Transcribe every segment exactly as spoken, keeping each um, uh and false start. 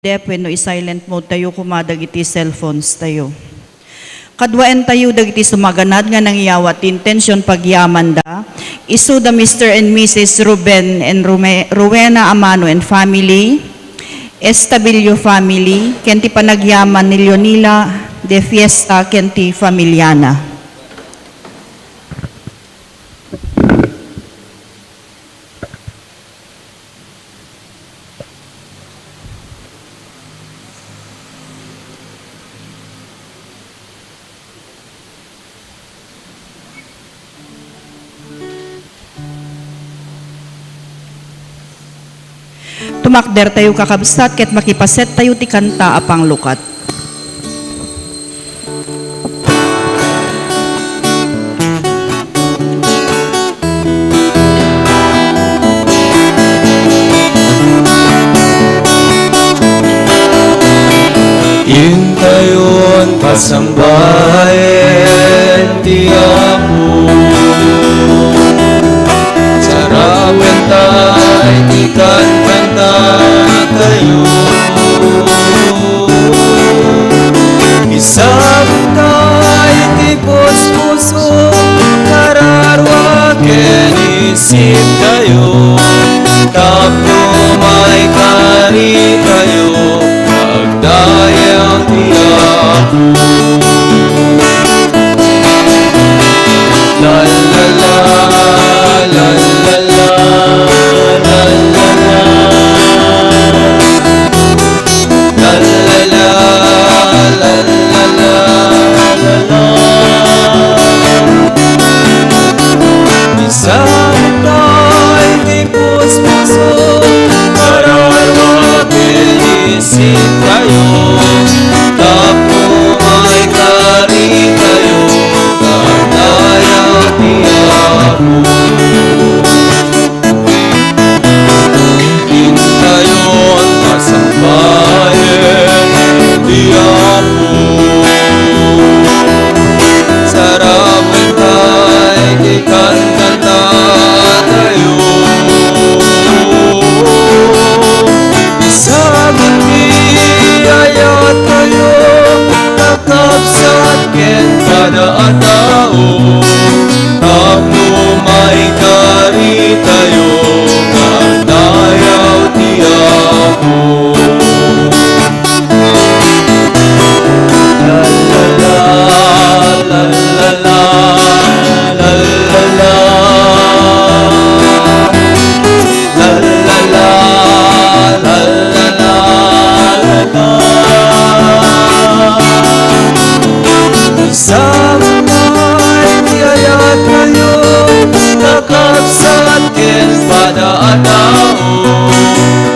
deaf wenno i-silent mode tayo koma dagiti cellphones tayo. Kaduaentayo dagiti sumaganad nga nangyawat ti intention pagyamanda, isu da Mister and Missus Ruben and Rume-, Rowena Amano and family, Estabillo family, ken ti panagyaman ni Leonila de Fiesta ken ti familiana. Tumakdertayo, kakabsat, ket makipasettayo ti kanta a panglukat. Intayon pasambaen ti Apo. Sarapen tay ti kankantatayo. Isabta iti puspuso, kararua ken isiptayo, tapno maikaritayo, agdayaw ti Apo. La, la, la, la, la, la, la, la, la. La, la, la, la, la, la, la. Isabta iti puspuso, kararua ken isiptayo, tapno maikaritayo, agdayaw ti Apo. Intayon pasambaen ti Apo. Sarapen tay ti kankantatayo. Isagek ti ayattayo, kakabsat ken kada a tao, tapno maikaritayo, agdayaw ti Apo. La, la, la, la, la, la, la, la, la. La, la, la, la, la, la, la. Isabta tay ti ayattayo, kakabsat ken kada a tao,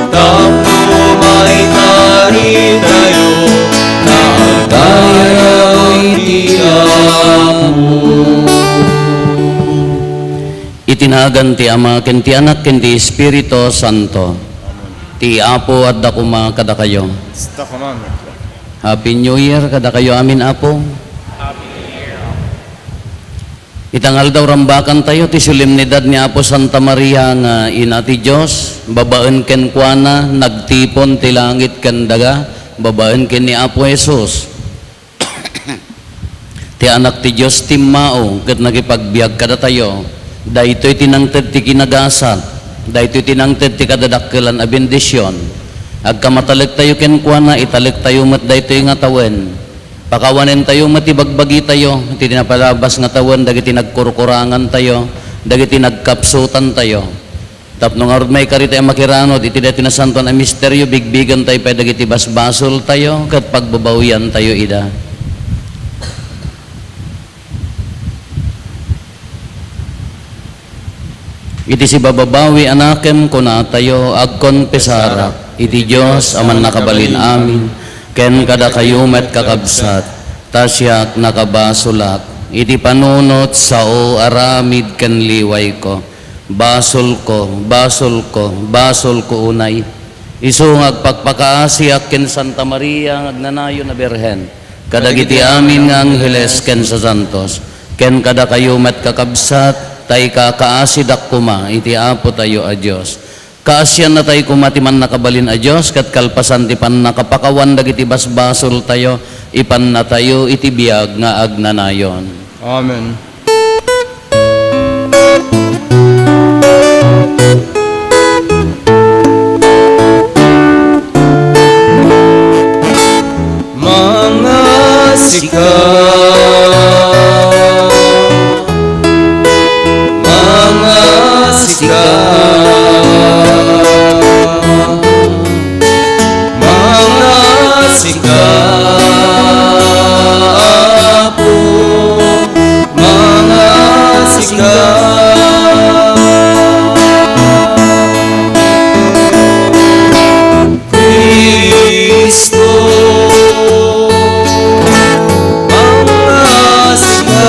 tapno maikaritayo, agdayaw ti Apo. Iti nagan ti Ama, ken ti Anak, ken ti Espiritu Santo. Ti Apo adda koma kadakayo. Kasta koma met. Happy New Year kadakayo amin, Apo. Ita nga aldaw, rambakantayo ti solemnidad ni Apo Santa Maria nga Ina ti Dios, babaen kenkuana, nagtipon ti langit ken daga, babaen ken ni Apo Jesus. Ti Anak ti Dios timmao ket nakipagbiag kadatayo. Daytoy ti nangted ti kinagasat. Daytoy ti nangted ti kadadakkelan a bendision. Agkamatalektayo kenkuana, italektayo met daytoy nga tawen. Pakawanentayo met ti bagbagitayo, iti napalabas nga tawen dagiti nagkurkurangantayo, dagiti nagkapsutantayo. Tapno ngarud, maikaritayo a makiranod iti daytoy nasantoan a misterio, bigbigentayo pay dagiti basbasoltayo ket pagbabawiantayo ida. Iti sibababawi a nakem, kunatayo, agkonfesarak iti Dios a Mannakabalin Amin, ken kadakayo met, kakabsat, ta siak nakabasolak iti panunot, sao, aramid, ken liwayko. Basolko, basolko, basolko unay. Isu nga agpakpakaasiak ken Santa Maria nga agnanayon a Birhen, kadagiti amin nga angheles ken sasantos, ken kadakayo met, kakabsat, ta ikakaasidak koma iti Apotayo a Dios. Kaasiannatayo koma ti Mannakabalin a Dios, ket kalpasan ti pannakapakawan dagiti basbasoltayo, ipannatayo iti biag nga agnanayon. Amen. Mga sika, mga sika, mga sika, Apo, mga sika. Cristo, mga sika.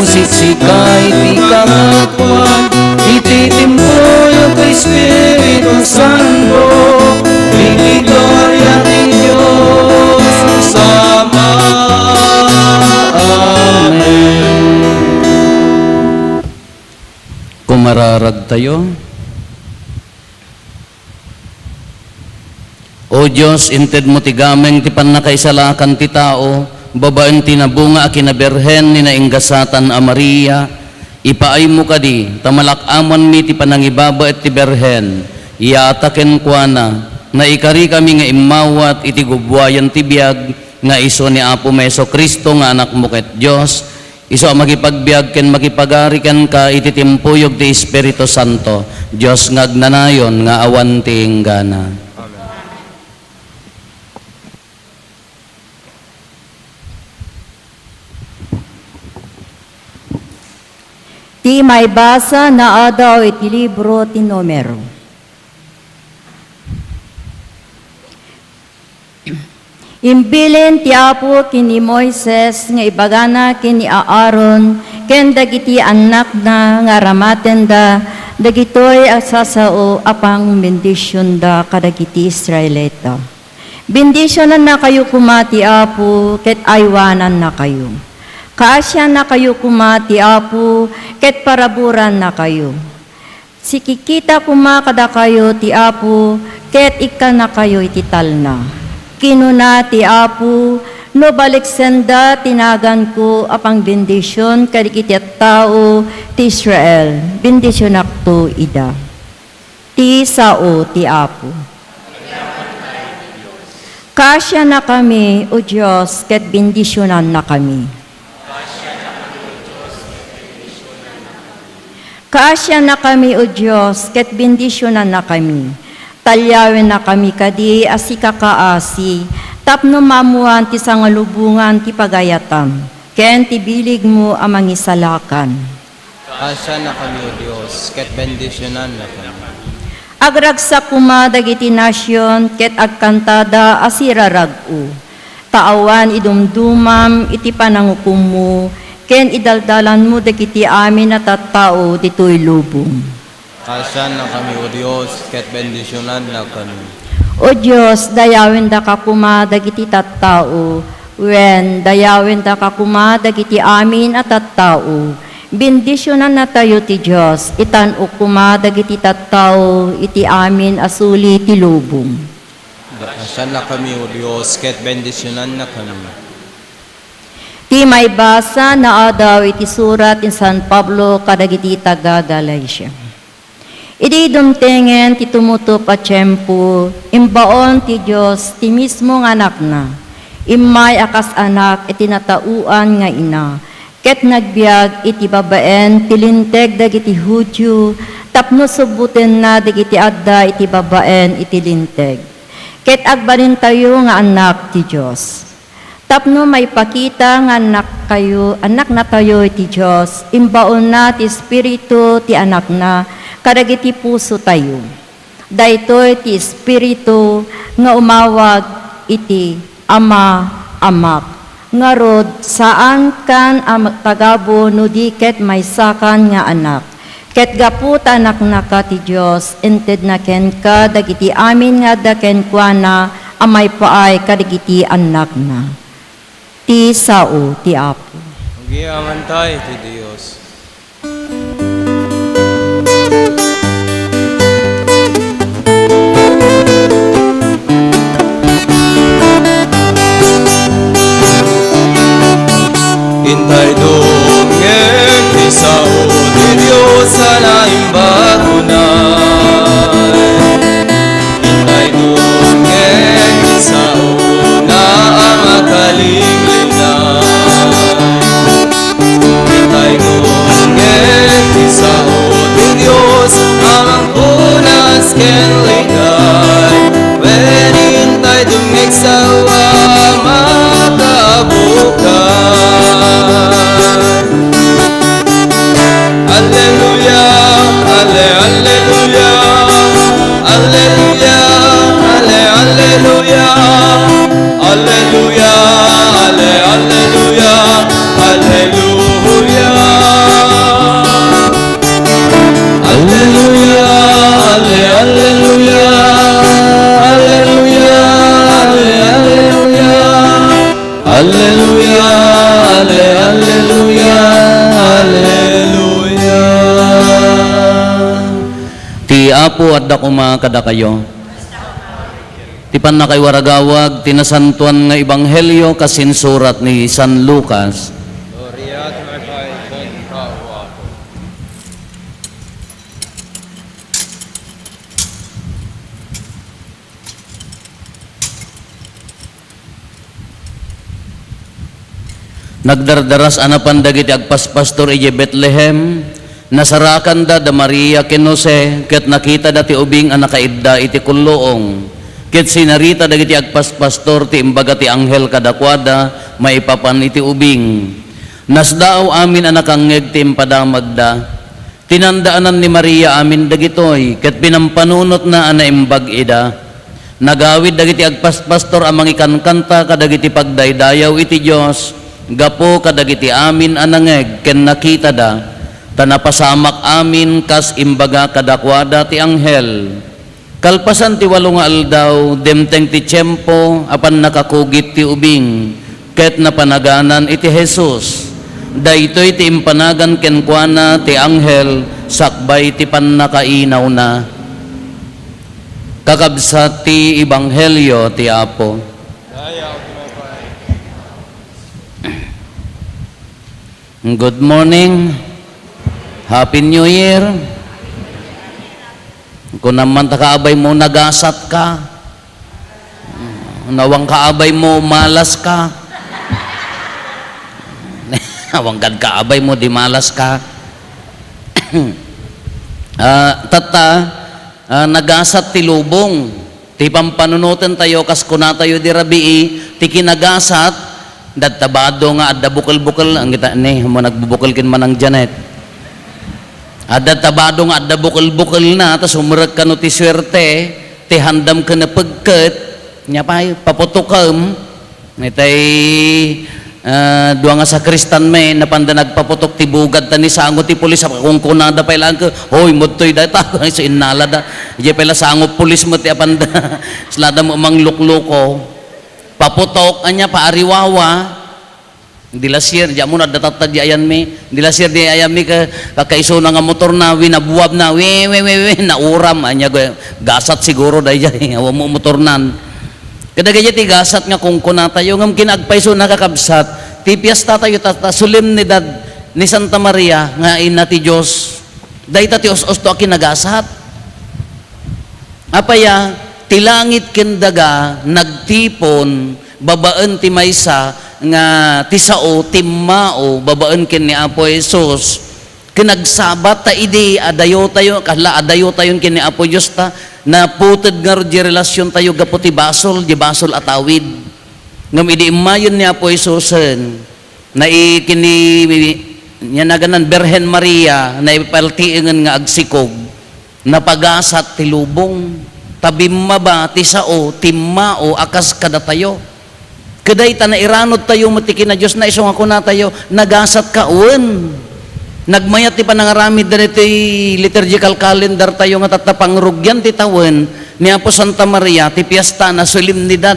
Siksika iti kangatoan, iti timpuyog ti Espiritu Santo, iti gloria ti Dios Ama. Amen. Kumararagtayo. O Dios, intedmo ti gameng ti pannakaisalakan ti tao babaen ti nabunga a kinabirhen ni nainggasatan a Maria. Ipaaymo kadi ta malak-amonmi ti panangibabaet ti Birhen, yaata kenkuana, naikarikami nga immawat iti gubuayan ti biag nga isu ni Apomi Jesu-Cristo nga Anakmo ket Dios, isu a makipagbiag ken makipagari kenka iti timpuyog ti Espiritu Santo, Dios nga agnanayon nga awan ti inggana. Amen. Ti maibasa naadaw iti libro ti Numero. Imbilin ti Apo ken ni Moises nga ibagana ken ni Aaron ken dagiti annakna nga aramatenda dagitoy a sasao a pangbendisionda kadagiti Israelita. Bendisionannakayo koma ti Apo ket aywanannakayo. Kaasiannakayo koma ti Apo ket paraburannakayo. Sikikita koma kadakayo ti Apo ket ikkannakayo iti talna. Kinuna ti Apo, no baliksenda ti naganko a pangbendision kadagiti tattao ti Israel, bendisionakto ida. Ti sao ti Apo. Kaasiannakami, O Dios, ket bendisionannakami. Kaasiannakami, O Dios, ket bendisionannakami. Talyawennakami kadi a sika kaasi, tapno maammoan ti sangalubongan ti pagayatam, ken ti biligmo a mangisalakan. Kaasiannakami, O Dios, ket bendisionannakami. Agragsak koma dagiti nasion ket agkantada a sirarag-o. Ta awan idumdumam iti panangukommo, ken idaldalanmo dagiti amin a tattao ditoy lubong. Kaasiannakami, O Dios, ket bendisionannakami. O Dios, dayawendaka koma dagiti tattao, wen, dayawendaka koma dagiti amin a tattao. Bendisionannatayo ti Dios, itan-ok koma dagiti tattao iti amin a suli ti lubong. Kaasiannakami, O Dios, ket bendisionannakami. Ti maibasa naadaw iti surat ni San Pablo kadagiti taga-Galacia. Idi dumtengen ti tumutop a tiempo, imbaon ti Dios ti mismo nga Anakna. Immay a kas anak iti nataoan nga ina, ket nagbiag iti babaen ti Linteg dagiti Judio tapno subbotenna dagiti adda iti babaen iti Linteg. Ket agbalintayo nga annak ti Dios. Tapno maipakita nga annakkayo, annaknatayo iti Dios, imbaonna ti Espiritu ti Anakna kadagiti pusotayo. Daytoy ti Espiritu nga umawag iti Ama, Amak. Ngarud, saankan a tagabu no di ket maysakan nga annak. Ket gapu ta anaknaka ti Dios, intedna kenka dagiti amin nga adda kenkuana a maipaay kadagiti annakna. Ti sao ti Apo. Agyamankami iti Dios. Intay dumngeg ti sao ti Dios a naimbag unay. Intay dumngeg ti saona a makalinglinay. Intay dumngeg ti sao ti Dios a mangpunas ken ligay. Wen intay dumngeg sao a makabukay. Alleluia, alle, alleluia. Alleluia, alle, alleluia. Alleluia, alle, alleluia. Alleluia. Apo, adda koma kadakayo. Ti pannakaiwaragawag ti nasantoan nga ebanghelio kas insurat ni San Lucas. Nagdardaras a napan dagiti agpaspastor idiay Betlehem. Nasarakanda da Maria ken Jose, ket nakitada ti ubing a nakaidda iti kulluong. Ket sinarita dagiti agpaspastor ti imbaga ti anghel kadakuada maipapan iti ubing. Nasdaaw amin a nakangngeg ti impadamagda. Tinandaanan ni Maria amin dagitoy, ket pinampanunotna a naimbag ida. Nagawid dagiti agpaspastor a mangikankanta kadagiti pagdaydayaw iti Dios gapu kadagiti amin a nangngeg ken nakitada, ta napasamak amin kas imbaga kadakuada ti anghel. Kalpasan ti walo nga aldaw, dimteng ti tiempo a pannakakugit ti ubing, ket napanaganan iti Jesus. Daytoy ti impanagan kenkuana ti anghel sakbay ti pannakainawna. Kakabsat ti ebanghelio ti Apo. Good morning. Happy New Year. Kunam man ta kaabay mo, nagasat ka. Nawang kaabay mo, malas ka. Nawang kad kaabay mo, di malas ka. Ah, tatta, ah, nagasat ti lubong. Ti pampanunotentayo, kas kunatayo di rabii, ti kinagasat, dadta bado nga adda bukel-bukel, ang kita ni, mo nagbubukel ken Manang Janet. Adda ta bado nga adda bukel-bukelna, ta sumrek kano ti suerte, ti handam ken napegket, nya pay, paputokem, itay, ah, dua nga sakristan met, napanda nagpaputok ti bugad ta ni sango ti pulis, a kunkunada pay laeng ket, "Hoy, madtoy dayta," so innalada. Idiay pay la sango pulis met ti apanda. Islada met manglukluko. Paputok, anya, paariwawa. Di la sir, di ammo adda tatta di ayanmi. Di la sir di ayanmi ka, kakaisuna nga motorna, winabuabna, wi, wi, wi, wi, nauram. Anya, gu-, gasat siguro daydiay, awan mo motornan. Kadagiti gasat nga kunkunatayo, ngem kin agpayso, nakakabsat, ti piestatayo, ta, ta solemnidad ni Santa Maria nga Ina ti Dios. Dayta ti us-usto a kinagasat. Apay a, ti langit ken daga nagtipon babaen ti maysa nga ti sao timmao babaen ken ni Apo Jesus. Ken nagsabat ta idi adayotayo, kasla adayotayon ken ni Apo Dios ta, naputed ngarud di relasiontayo gapu ti basol, di basol a tawid. Ngem idi immayen ni Apo Jesusen, nai-, kini-, nia naganan Birhen Maria, naipaltiengen nga agsikog, napagasat ti lubong, ta bimmaba ti sao, timmao a kas kadatayo. Ket dayta, nairanodtayo met ti kinadiosna, isu nga kunatayo, "Nagasat ka?" Wen. Nagmayat ti panangaramid dagiti liturgical calendar tayo nga tatta pangrugian ti tawen ni Apo Santa Maria, ti piestana, solemnidad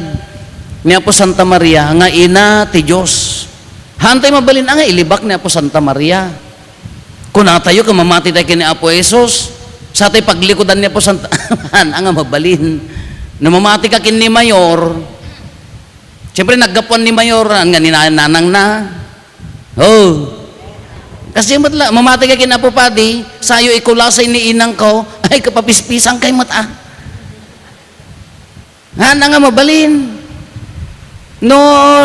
ni Apo Santa Maria nga Ina ti Dios. Haantay mabalin a nga ilibak ni Apo Santa Maria. Kunatayo, ken mamati tayo ken ni Apo Jesus, sa tay paglikudan ni Apo Santa, haan a nga mabalin. No mamati ka ken ni Mayor, siyempre, naggapuan ni Mayor, haan nga ni nanangna. Oh. Kasi met la, mamati ka ken Apo Padi, sayo ikulasay ni inangko, ay, kapapispisan kay met, ah. Haan a nga mabalin. No,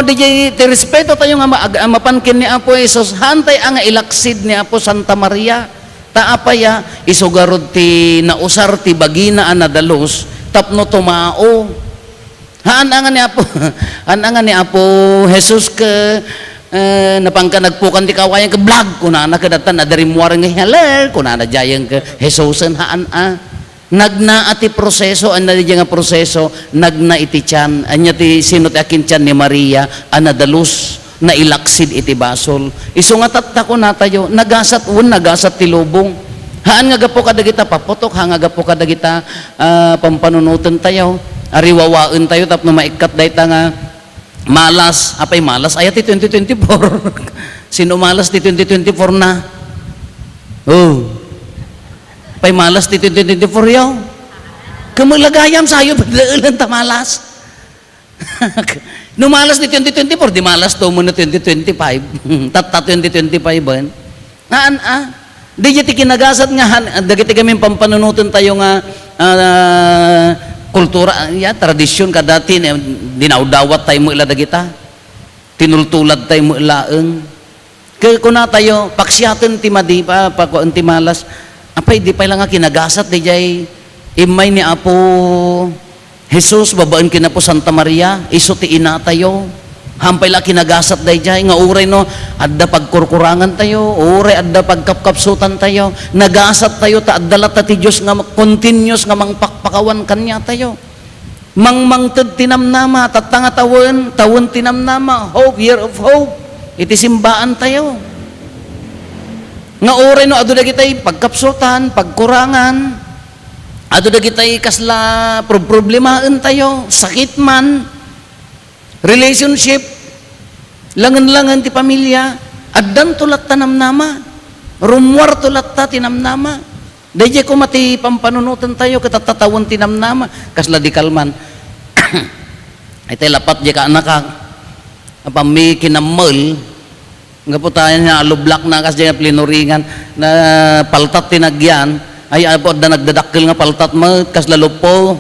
di jay ti respeto tayo nga ma-, ag-, mapan ken ni Apo Jesus, haantay a nga ilaksid ni Apo Santa Maria. Ta apay a, isu garud ti nausar ti bagina a nadalus tapno tumao. Haan a nga ni Apo, haan a nga ni Apo Jesus ke, eh, napangka nagpukan ti kawayan ke, "Blag!" kunana ke, datan, adda rimmuaren nga, "Hello!" kunana, jayen ke, Jesusen, haan a. Nagna a ti proseso, ania di nga proseso, nagna iti tian. Ania ti sino ti akin tian ni Maria a nadalus, nailaksid iti basol. Isu nga tatta kunatayo, nagasat wen nagasat ti lubong. Haan nga gapu kadagita paputok, haan nga gapu kadagita, ah, pampanunoten tayo, ariwawaen tayo tapno maikkat dayta nga malas. Apay malas? Aya ti twenty twenty-four. Sino malas ti twenty twenty-four na? Oh. Pay malas ti twenty twenty-four yaw. Kumulagayam sayo, paglaelan ta malas. No malas ti twenty twenty-four, di malas to mo no twenty twenty-five. Tatta twenty twenty-five, eh. Naan, ah? Di ti kinagasat nga han, dagiti kami pampanunoten tayo nga, ah, kultura, ah, ya, tradisyon kadati, eh, dinawdawat tayo mo ila dagita. Tinultulad tayo mo ilaeng. Ke-, kuna tayo, paksiaten ti madi, pa-, pakuan ti malas. Apay, di pay la nga kinagasat, di jay immay ni Apo Jesus, babaen ken Apo Santa Maria, isu ti ina tayo. Hampay la kinagasat dayjay, nga uray no, adda pagkurkurangan tayo, uray adda pagkapkapsutan tayo, nagasat tayo, ta adda latta ti Dios nga continuous nga mangpakpakawan kaniatayo. Mangmangted ti namnama, tatta nga tawen, tawen ti namnama, hope, year of hope, iti simbaan tayo. Nga uray no adu dagitay pagkapsutan, pagkurangan, adu dagitay kasla prob-, problemaen tayo, sakit man, relationship, langen-langen ti pamilya, addanto latta namnama, rummuarto latta ti namnama. Dayjay koma ti pampanunoten tayo, ket tatta tawen ti namnama, kasla di kalman. Itay lapat di kaanakak, apammi kinammel, Gapu ta nga alublak na kas diay nga plinoringan, napaltat ti nagyan. Ay, apo, adda nagdadakkel nga paltat met, kasla luppo.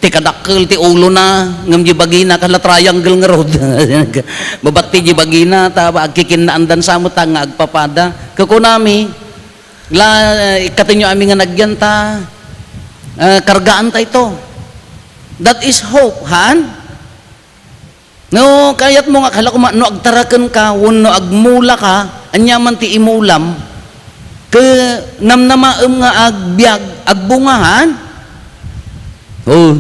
Ti kadakkel ti ulona, ngem diay bagina, kasla triangle ngarud. Babatti diay bagina, ta agkikinnaandan sa met nga agpapada. Kukunami, la, ikkatenyo amin nga nagyan ta, ah, kargaan ta ito. That is hope, han? No kayatmo nga kala koma, no agtarakenka wenno agmulaka, ania man ti imulam, ket namnamaem nga agbiag, agbunga, han? Oh.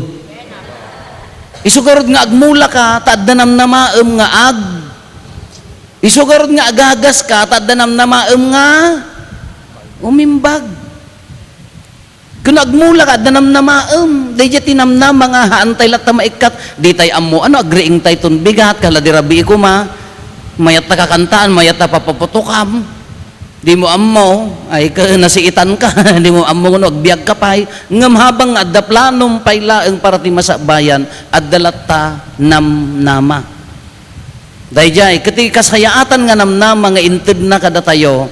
Isu garud nga agmulaka, ta adda namnamaem nga ag-, isu garud nga agagaska, ta adda namnamaem nga umimbag. Ken agmulaka, adda namnamaem. Daydiay ti namnama nga haantay latta maikkat. Ditay ammo, ano, agriingtayton bigat, kasla di rabii koma. Mayatta kakantaan, mayatta papaputokan. Dimo ammo, ay, ka-, nasiitanka. Dimo ammo no agbiagka pay. Ngem habang nga adda planom pay laeng para ti masakbayan, adda latta namnama. Daydiay, ket ti kasayaatan nga namnama nga intedna kadatayo,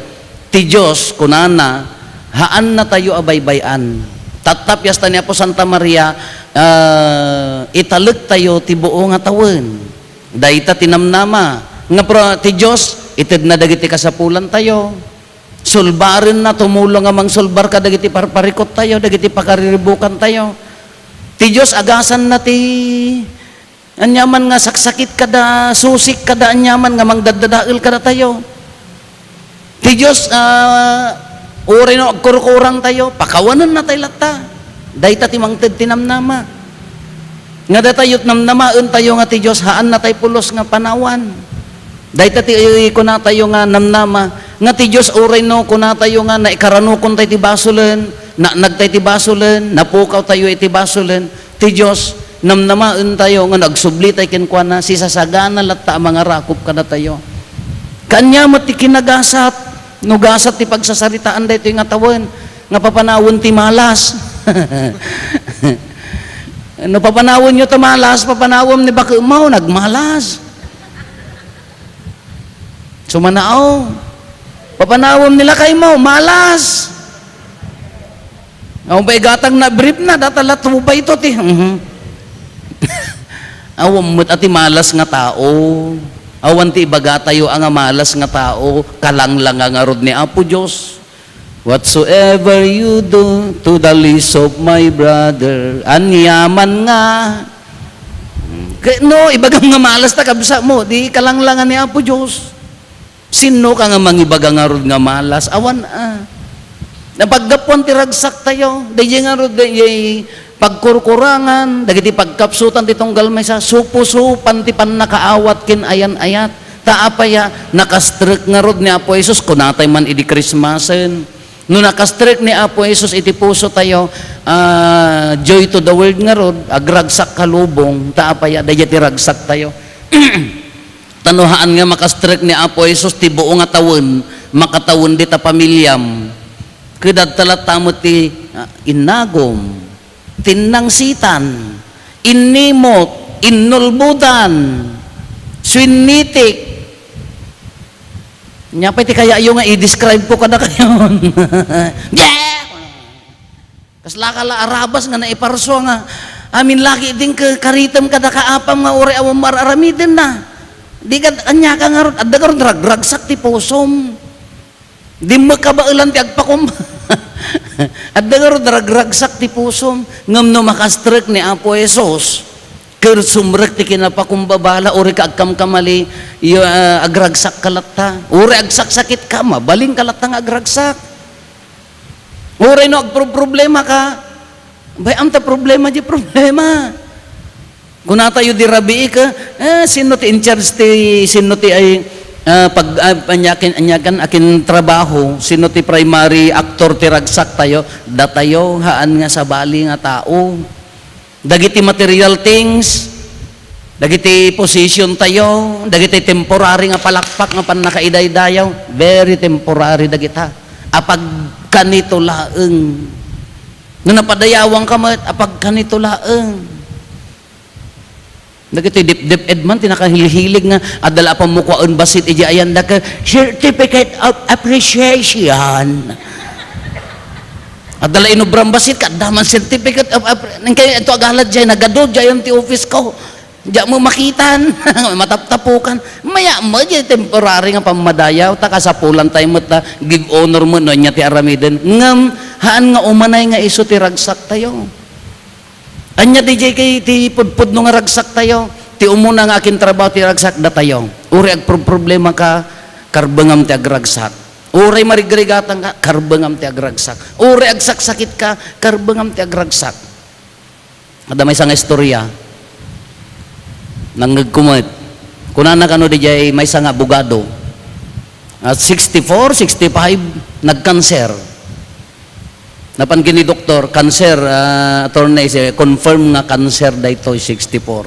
ti Dios, kunana, haannatayo a baybay-an. Tatta, piesta ni Apo Santa Maria, ah, italektayo ti buo nga tawen. Dayta ti namnama. Nga pro-, ti Dios, itedna dagiti kasapulantayo. Sulbarenna, tumulong a mangsulbar kadagiti parparikuttayo, dagiti pakariribukantayo. Ti Dios, agasanna ti Aniaman nga saksakit kada, susik kada, aniaman nga mangdaddadael kadatayo. Ti Dios, ah, uray no agkurkurang tayo, pakawanenna tay latta. Dayta ti mangted ti namnama. Nga datayo't namnamaen tayo nga ti Dios, haanna tay pulos nga panawan. Dayta ti kunatayo nga namnama, nga ti Dios uray no kunatayo nga naikaranukon tay ti basolen, naanag tay ti basolen, napukaw tayo iti basolen, Ti Dios, namnamaentayo nga no agsubli tay kenkuana, sisasagana latta a mangarakop kadatayo. Kaanya met ti kinagasat, no gasat ti pagsasaritaan daytoy nga tawen, nga papanawen ti malas. No papanawenyo ta malas, papanawem ni bakemmo, nagmalas. Sumanao. Papanawem ni lakaymo, malas. Awan pay gatang na brief na, data la tuba ito ti. Mhm. Awan met a ti malas nga tao. Awan ti ibagatayo a nga malas nga tao, kalanglanga ngarud ni Apo Dios. Whatsoever you do to the least of my brother, aniaman nga. Kay no, ibagam nga malas ta kabsatmo, di kalanglangan ni Apo Dios. Sinno ka nga mangibaga ngarud nga malas? Awan a. Napaggapuan ti ragsak tayo, dayjay ngarud, dayjay pagkurkurangan, dagiti pagkapsutan ti tunggal maysa, supusupan ti pannakaawat ken ayan-ayat. Ta apay a, nakastrek ngarud ni Apo Jesus, kunatay man idi Krismasen. No nakastrek ni Apo Jesus iti puso tayo, ah, joy to the world ngarud, agragsak ka lubong, ta apay a, dayjay ti ragsak tayo. Ta no haan nga makastrek ni Apo Jesus ti buo nga tawen, makatawen dita pamiliam. Ket adda latta met ti, ah, innagum, tinnangsitan, innimut, innulbodan, swinnitik. Ania pay ti kayatyo nga i-describe ko kadakayo? Yeah! Kaslaka la a rabas nga naiparsua nga amin lagi din ke-, karitem kadaka apam nga uray awan mo ar-aramidenna. Di ka, ania ka ngarud, adda ngarud ragragsak ti pusom. Dimmo kabaelan ti agpakum-, adda ngarud ragragsak ti pusom. Ngem no makastrek ni Apo Jesus, ket sumrek ti kinapakumbabala, uray ka agkamkamali, yo, ah, agragsak ka latta. Uray agsaksakitka, mabalin ka latta nga agragsak. Uray no agproproblema ka, bay-am ta problema di problema. Kunatayo di rabii ka, eh, sino ti in charge ti, sino ti ay, ah, pag, ah, anyakin, anyakan, akin trabaho, sino ti primary actor ti ragsak tayo? Datayo, haan nga sabali nga tao. Dagiti material things, dagiti position tayo, dagiti temporary nga palakpak nga pannakaidaydayaw, very temporary dagita. Apagkanito laeng. No napadayawang ka met, apagkanito laeng. Dagiti dip-dip ed man ti nakahilhilig nga adda la a pammukuaen bassit idiay ayanda ket certificate of appreciation. Adda la inobran bassit ket adda man certificate of appre-, nangkay ito agalad jay nagadu jay ti office ko. Diak mo makitan, mataptapukan. Maya mo jay temporary nga pammadayaw, ta kasapulan tayo met ta give honor mo no anya ti aramiden. Ngem haan nga umanay nga isu ti ragsak tayo. Ania di jay kay ti pudpudno nga ragsak tayo? Ti umuna nga akin trabaho ti ragsak datayo. Uray agproproblema ka, karbengam ti agragsak. Uray marigrigatang ka, karbengam ti agragsak. Uray agsaksakit ka, karbengam ti agragsak. Adda maysa nga istorya. Nangngegko met. Kunana kano di jay maysa nga abogado. At sixty-four, sixty-five, nagkanser. Napan ken ni doktor, cancer, ah, attorney, si-, confirm nga cancer daytoy, sixty-four.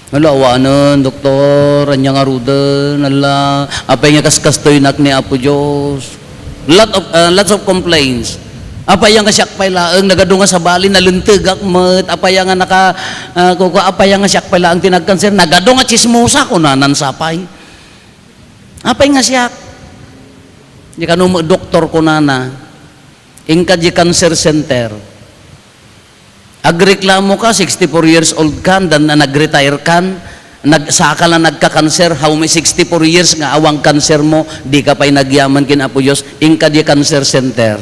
Hala, awanen, doktor, ania ngaruden, hala, apay nga kaskastoynak ni Apo Dios? Lot of, ah, lots of complaints. Apay nga siak pay laeng, nagadu nga sabali, nalentegak met, apay nga naka, ah, kuko, apay nga siak pay laeng ti nagkanser, nagadu nga tsismosa, kunanan sapay. Apay nga siak? Di kano mo doktor kunana, inka di cancer center. Agreklamo ka, sixty-four years old ka, dan na nag-retire kan, nag-, saka lang nagka-cancer, how may sixty-four years nga awan cancer mo, di ka pay nagyaman kin Apo Dios, inka di cancer center.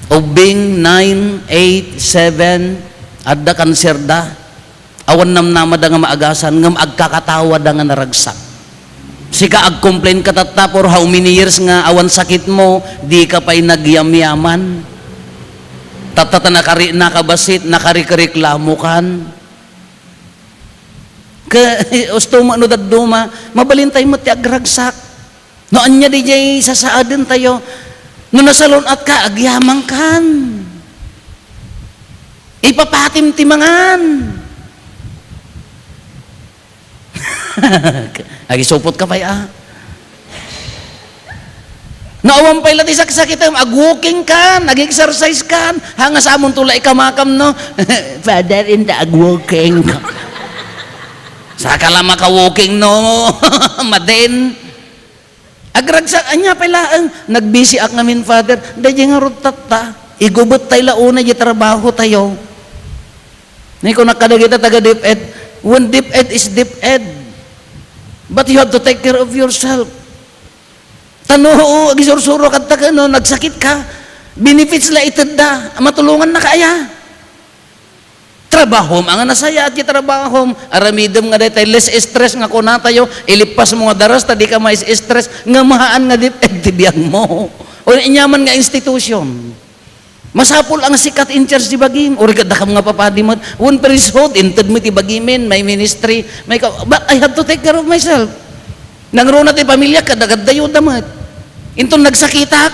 Ubing, nine, eight, seven, adda cancer da. Awan namnamada nga maagasan, ngem agkakatawada nga naragsak. Sika, ag-complain ka tatta for how many years nga awan sakit mo, di ka pay nagyamyaman. Tatta ta nakari-, nakabassit, nakarikreklamokan. Ke-, usto mo no dadduma, mabalin tayo met ti agragsak. No ania di jay sasaaden tayo, no nasalun-at ka, agyaman kan. Ipapatim ti mangan. Agisupot ka pay, ah. No awan pay la ti saksakitem, ag-walking kan, ag-exercise kan, hanga sa amon to la ikamakam, no? Father, inda ag-walking. Saka la maka-walking, no? Madin. Agragsak, ania pay laeng, nagbisiak ngamin, Father, daydi ngarud tatta, igubet tay la unay di trabaho tayo. Ni kunak kadagita taga DepEd, when DepEd is DepEd, but you have to take care of yourself. Tano, oo, agisursuro kadta kano, nagsakit ka, benefits la itedda, matulongan na kaya. Trabahom, anga nasayaat ti trabahom, aramidem nga daytay less stress nga kunatayo, ilippas mo nga daras ta di ka mais-stress, nga mahaan nga di ti biag mo. O inyaman nga institution. Masapul ang sikat in charge ti bagim, or ket dakam nga papadi met, when priesthood, inted mo ti bagimin, may ministry, may ka, but I have to take care of myself. Nangruna ti pamilya, kadagadayo da met. Inton nagsakitak,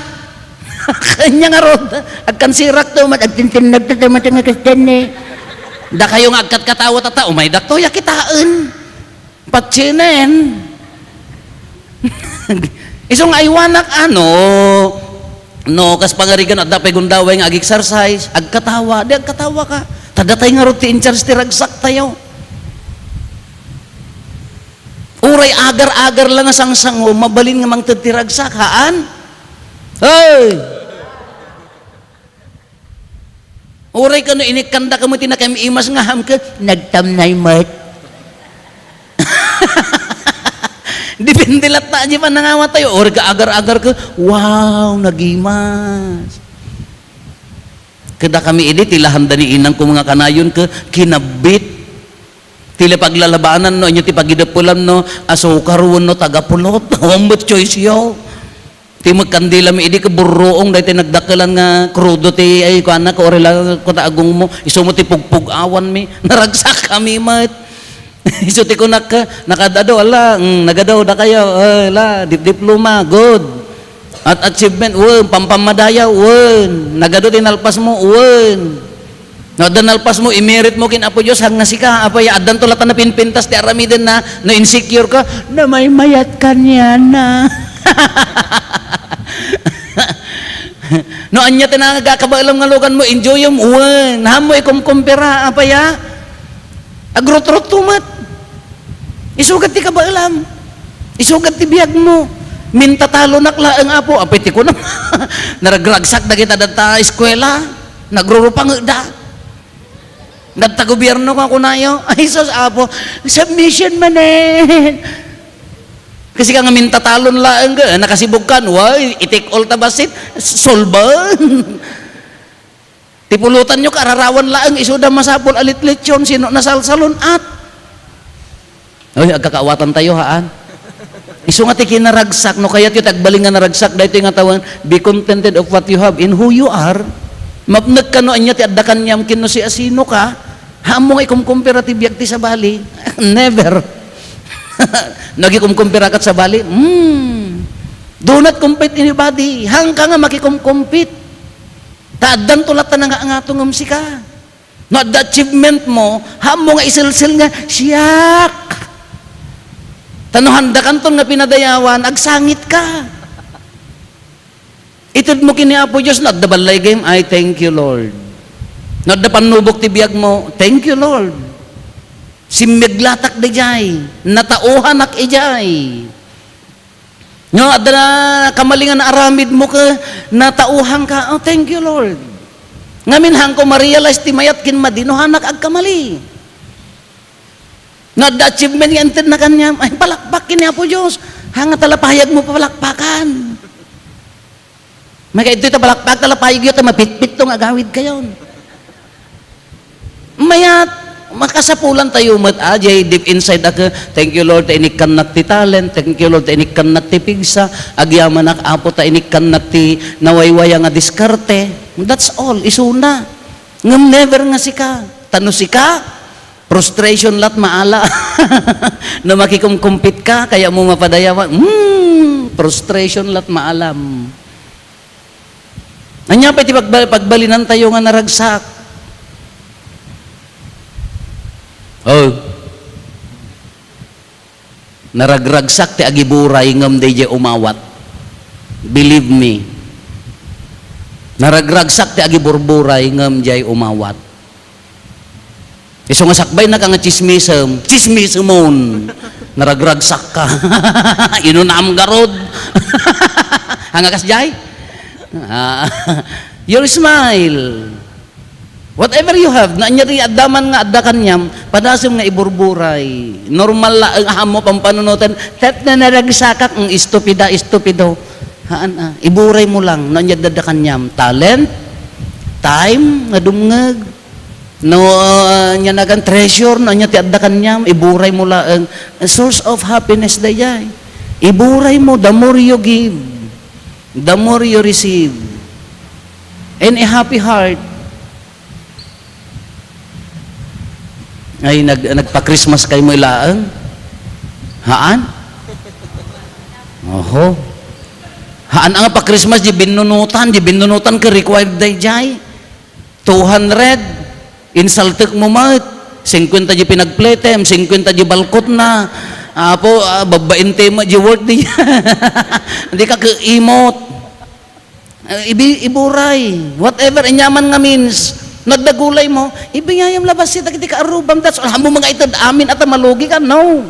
kanya nga rod, agkansirak to, mat-, agtintinnag to, to, mat-, nga Kristian ni. Dakayo nga agkatkatawa tata, umay dakto, ya kitaen. Patsinen. Isong aywanak, ano, No, kas pangarigan, adda pay gundaway nga ag-exercise, agkatawa, di agkatawa ka. Ta datay ngarud ti in-charge ti ragsaktayo. Uray agar-agar lang nga sangsango, mabalin nga mangted ti ragsak, haan? Hey! Uray kano inikkandaka met ti nakaimas nga ham ka, nagtamnay met. Depende latta di panangawat tayo. Uray ka agar-agar ka, wow, nagimas. Kada kami idi, ti lahanda ni inang ko nga kanayon ka, kinabbit. Ti la paglalabanan no, anya ti pagidapelam no, asukar wenno tagapulot. Awan met choice yo. Ti magkandila mi idi ka burruong, daytoy nagdakelan nga krudo ti, ay, kuana, ka orela, kuta agong mo, isu mo ti pugpug-awan mi, naragsak kami met. Isu ti kunak ka, nakadado, ala, mm, nagado, dakayo, eh, la, dip-diploma, good. At achievement, wen, pampamadayaw, wen, nagado ti nalpas mo, wen. No, adda nalpas mo, imirit mo ken Apo Dios, hang nga sika, apay, addanto latta napinpintas ti aramidenna, no insecure ka, namaymayat kaniana. No, anya ti nagakabaelam nga lugan mo, enjoyem, wen, hammo ikumkumpira, apay, a? Agrutrutto met. Isugat ti kabaelam. Isugat ti biag mo. Mintatalonak laeng, Apo, apay ti kunam. Naragragsak dagita data eskuela. Nagrurupangeda. Dagta gobierno nga kunayo, "Ay, sus, Apo, submission manen." Kasi ka nga mintatalon laeng, eh, nakasibugkan, way, i-take all ta bassit, solban. Ti pulutanyo, kararawan laeng, isuda masapul a litlityon, sino nasalsalun-at? Oy, agkakaawatan tayo, haan? Isu nga ti kinaragsak, no kayatyo ti agbalin nga naragsak, daytoy nga tawen, "Be contented of what you have in who you are." Mapnek ka no anya ti adda kaniam ken no siasino ka, haammo nga ikumkumpira ti biag ti sabali. Never. No agikumkumpira kat sabali, hmm. Do not compete anybody. Hangka nga makikumkumpit. Ta addanto latta nga angato ngem sika. No adda achievement mo, haammo nga iselsil nga, "Siak!" Ta no handakanton nga pinadayawan, agsangit ka. Ited mo ken ni Apo Dios, no adda ballay game, "Ay, thank you, Lord." No adda pannubok ti biag mo, "Thank you, Lord. Simmieg latak daydiay. Natauhanak idiay." No, adda na kamali nga naaramid mo ket natauhan ka, "Oh, thank you, Lord." Ngamin, hangko ma-realize ti mayat ken madi no hanak agkamali. No, adda achievement nga intedna kaniam, ay, palakpak ken ni Apo Dios. Hanga ta lapayag mo palakpakan. May kaidto ita palakpak, ta lapayag yo ta mapitpitto nga agawid kayon. Mayat, makasapulan tayo met, ah, jay deep inside ako, "Thank you, Lord, ta inikkannak ti talent. Thank you, Lord, ta inikkannak ti pigsa. Agyamanak, Apo, ta inikkannak ti nawaywaya nga diskarte." That's all, isuna. Ngem never nga sika. Ta no sika, frustration lat maala. No makikumkumpit ka, kaya mo mapadayawan, hmm, frustration lat maalam. Ania pay ti pagba-, pagbalinantayo nga naragsak? Oh. Naragragsak ti agiburay ngem daydiay umawat. Believe me. Naragragsak ti agiburburay ngem diay umawat. Isu nga sakbaynaka nga tsismisem, tsismisemon. Naragragsak ka. Inunam garud. Hanga kas jay? Ah, your smile. Whatever you have, no ania ti adda man nga adda kaniam, padasem nga iburburay. Normal la, ang amo pampanunoten, "Tet na naragsakak, ang estupida, estupido." Haan, ah. Iburay mo lang, no ania adda kaniam. Talent, time, nga dumngeg. No, ah, ania nagan treasure, no ania ti adda kaniam, iburay mo laeng. A source of happiness dayay. Iburay mo, the more you give, the more you receive. And a happy heart. Ay, nag-, nagpa-Christmas kay mo ilaeng? Haan? Oho. Haan nga pa-Christmas, di binunutan, di binunutan ka required dayjay. Two hundred, insultek mo met. Singkwenta di pinagpletem, singkwenta di balkot na. Apo, ah, babbain tema di worth di. Di ka kaimot. Eh, ibi-, iburay. Whatever, anyaman nga means, no adda gulaymo, ibiyayam la bassit dagiti kaarrubam. That's all. Ammom nga ited amin, ata malugi ka? No.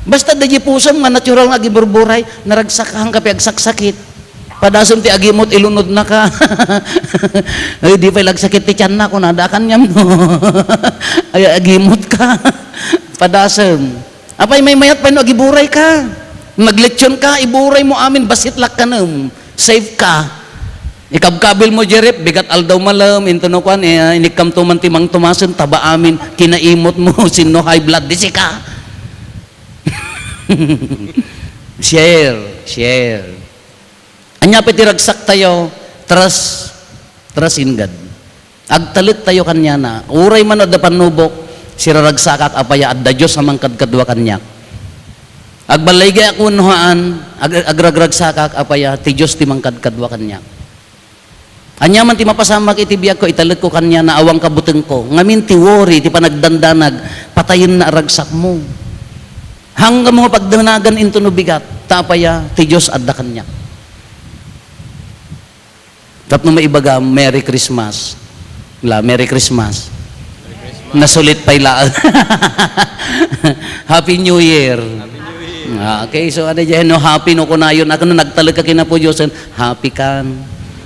Basta adda diay pusam nga natural nga agimurmuray, naragsak ka, haanka pay agsaksakit. Padasem ti agimot, ilunodnaka. Ay, di pay la agsakit ti tianna, kunada, kaniam, no? Ay, agimot ka. Padasem. Apay, maymayat pay no agiburay ka. Naglechon ka, iburay mo amin, bassit la kanem. Safe ka. Ikabkabil mo, Jerep, bigat aldaw malem, into no kuan, eh, inikkamto man ti Mang Tomasen, taba amin, kinaimot mo, sinno high blood, di sika. Share, share. Ania pay ti ragsak tayo, trust, trust in God. Agtalek tayo kaniana. Uray man adda pannubok, siraragsakak, apay a adda Dios a mangkadkadua kaniak. Agballigayak wenno haan, ag-, agragragsakak, apay a ti Dios ti mangkadkadua kaniak. Ania man ti mapasamak iti biagko, italekko kaniana, awan kabutengko. Ngamin ti worry, ti panagdandanag, patayenna a ragsakmo. Hanggang mo nga pagdanagan into no bigat, ta apay a ti Dios adda kaniak. Tapno maibaga, Merry Christmas. La, Merry Christmas. Nasulit pay laeng. Happy New Year. Ah, okay, so ano dyan, no, happy no kunayon. Ako no nagtalek ka kinapo Diyosen, happy kan.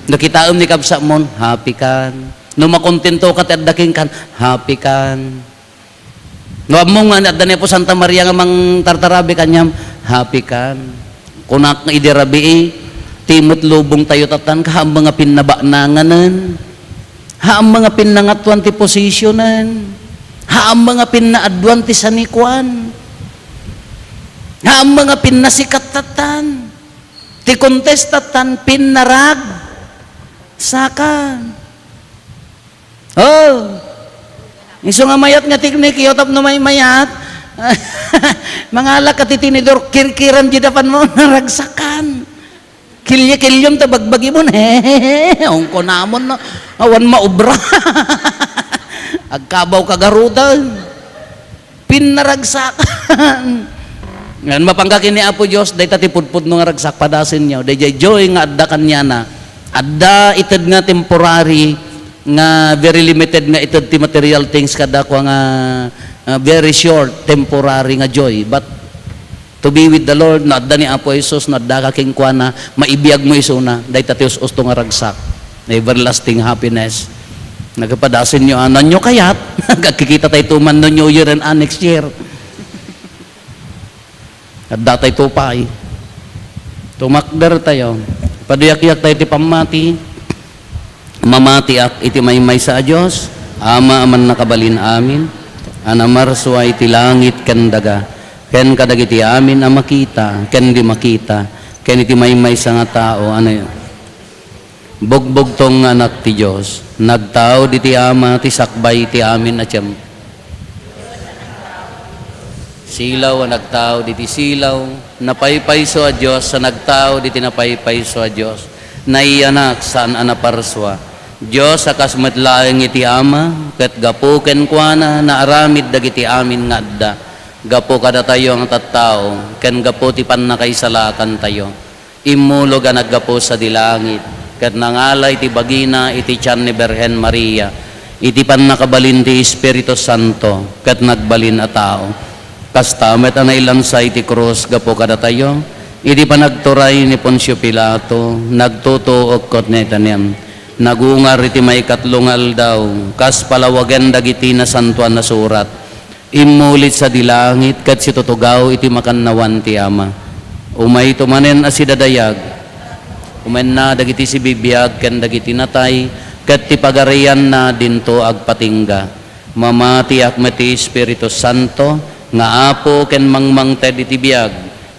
No kitaem ni kabsatmon, happy kan. No makontento ka ti adda kenkan, happy kan. No ammom nga adda ni Apo Santa Maria nga mangtartarabi kaniam, happy kan. Kunak nga idi rabii, ti met lubong tayo tattan, haan nga pinnabaknanganen. Haan nga pinnangatoan ti posisionen. Haan nga pinnaadduan ti sanikuan. Haan nga pinnasikat tattan. Ti contest tattan, pinnaragsakan. Oh. Isu nga mayat nga teknik, iyo tapno maymayat. Mangalak ka ti tinidor, kirkiram di dapan mo, naragsakan. Kilye-kilyem ta bagbagi mo, ne. Ungko namon, no. Awan maubra. Agkabaw ka garudan. Pinnaragsakan. Ngem mapanggak ni Apo Dios, dayta ti pudpudno nga ragsak, padasenyo. Dayjay joy nga adda kaniana. Adda ited nga temporary, nga very limited nga ited ti material things, kadakua nga, ah, very short, temporary nga joy. But to be with the Lord, no adda ni Apo Jesus, no adda ka kenkuana, maibiag mo isuna, dayta ti us-usto nga ragsak. Everlasting happiness. Nagpadasenyo, ah, nanyo kayat? Agkikita tayo man no New Year and, ah, next year. Adda tayo pay. Tumakder tayo. Paduyakyak tayo ti pammati. Mamatiak iti maymaysa a Dios, Ama a mannakabalin amin, a namarsua iti langit ken daga, ken kadagiti amin a makita ken di makita, ken iti maymaysa nga tao, ano, bugbugtong nga Anak ti Dios, nagtao diti Ama ti sakbay iti amin a tiempo. Silaw a nagtao diti silaw, napaypayso a Dios a nagtao diti napaypayso a Dios, naiyanak saan a naparsua. Dios a kas met laeng iti Ama, ket gapu kenkuana, naaramid dagiti amin nga adda. Gapu kadatayo nga tattao, ken gapu ti pannakaisalakantayo. Immulog a naggapu sadi langit, ket nangala iti bagina iti tian ni Birhen Maria, iti pannakabalin ti Espiritu Santo, ket nagbalin a tao. Kasta met a nailansa iti krus gapu kadatayo, iti panagturay ni Poncio Pilato, nagtutuok ket naitanem. Nagungar iti maikatlo nga aldaw, kas palawagen dagiti Nasantoan a Surat. Immulit sadi langit ket situtugaw iti makannawan ti Ama. Umayto manen a sidadayag. Umenna dagiti sibibiag ken dagiti natay, ket ti pagarianna dinto agpatingga. Mamatiak met ti Espiritu Santo nga Apo ken mangmangted iti biag.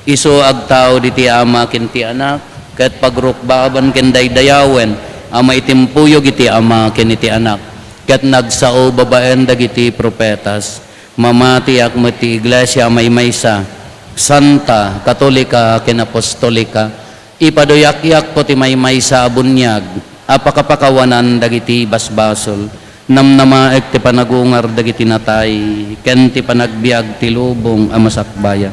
Isu agtao diti Ama ken ti Anak, ket pagrukbaban ken daydayawen a maitimpuyog iti Ama ken iti Anak, ket nagsao babaen dagiti profetas. Mamatiak met ti Iglesia a maymaysa, santa, katolika, ken apostolika. Ipaduyakyak ti maymaysa a buniag a pakapakawanan dagiti basbasol. Namnamaek ti panagungar dagiti natay, ken ti panagbiag ti lubong a masakbayan.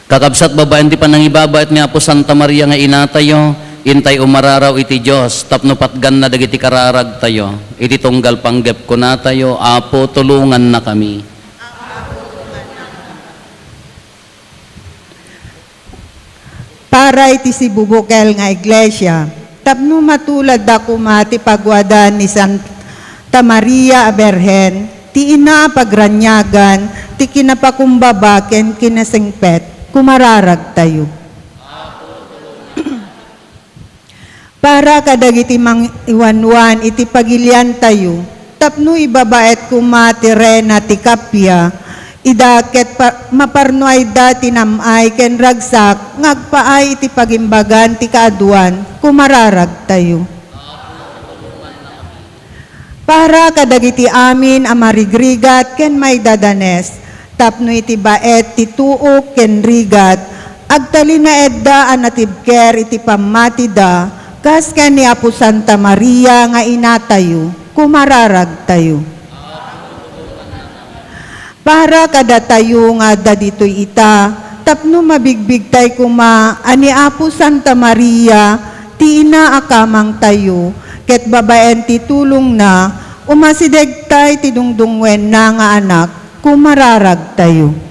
Kakabsat, babaen ti panangibabaet ni Apo Santa Maria nga inatayo, Intay umararaw iti Dios tapno patganna dagiti kararagtayo. Iti tunggal panggep kunatayo, Apo, tulongannakami. Para iti sibubukel nga iglesia, tapno matuladda koma ti paguadan ni Santa Maria a Birhen, ti ina a pagraniagan, ti kinapakumbaba ken kinasingpet, kumararagtayo. Para kadagiti mangiwanwan iti pagiliantayo, tapno ibabaet koma ti rena ti kappia, ida ket pa-, maparnuayda ti nam-ay ken ragsak nga agpaay iti pagimbagan ti kaaduan, kumararagtayo. Para kadagiti amin a marigrigat ken maidadanes, tapno iti baet ti tuok ken rigat, agtalinaedda a natibker iti pammatida, kas ken ni Apo Santa Maria nga inatayo, kumararagtayo. Para kadatayo nga adda ditoy ita, tapno mabigbigtay koma a ni Apo Santa Maria ti ina a kamangtayo, ket babaen ti tulongna, umasidegtay ti dungdungngoenna nga anak, kumararagtayo.